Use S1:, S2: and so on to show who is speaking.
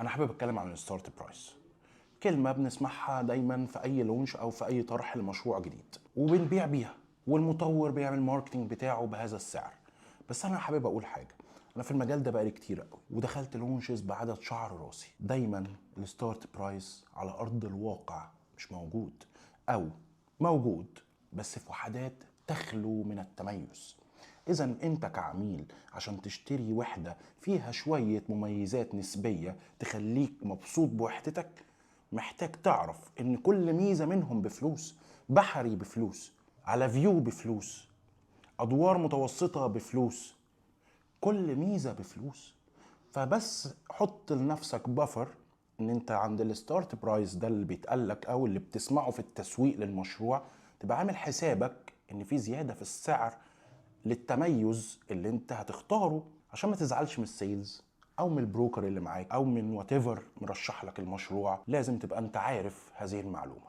S1: انا حابب اتكلم عن ال start price، كلمة بنسمعها دايما في اي launch او في اي طرح لمشروع جديد وبنبيع بيها، والمطور بيعمل marketing بتاعه بهذا السعر. بس انا حابب اقول حاجه، انا في المجال ده بقالي كتير قوي ودخلت launches بعدد شعر راسي. دايما ال start price على ارض الواقع مش موجود، او موجود بس في وحدات تخلو من التميز. اذا انت كعميل عشان تشتري وحده فيها شوية مميزات نسبيه تخليك مبسوط بوحدتك، محتاج تعرف ان كل ميزة منهم بفلوس. بحري بفلوس، على view بفلوس، ادوار متوسطه بفلوس، كل ميزة بفلوس. فبس حط لنفسك buffer ان انت عند ال start price ده اللي بيتقالك او اللي بتسمعه في التسويق للمشروع، تبقى عامل حسابك ان في زيادة في السعر للتميز اللي انت هتختاره، عشان ما تزعلش من ال sales او من ال broker اللي معاك او من whatever مرشح لك المشروع. لازم تبقى انت عارف هذه المعلومه.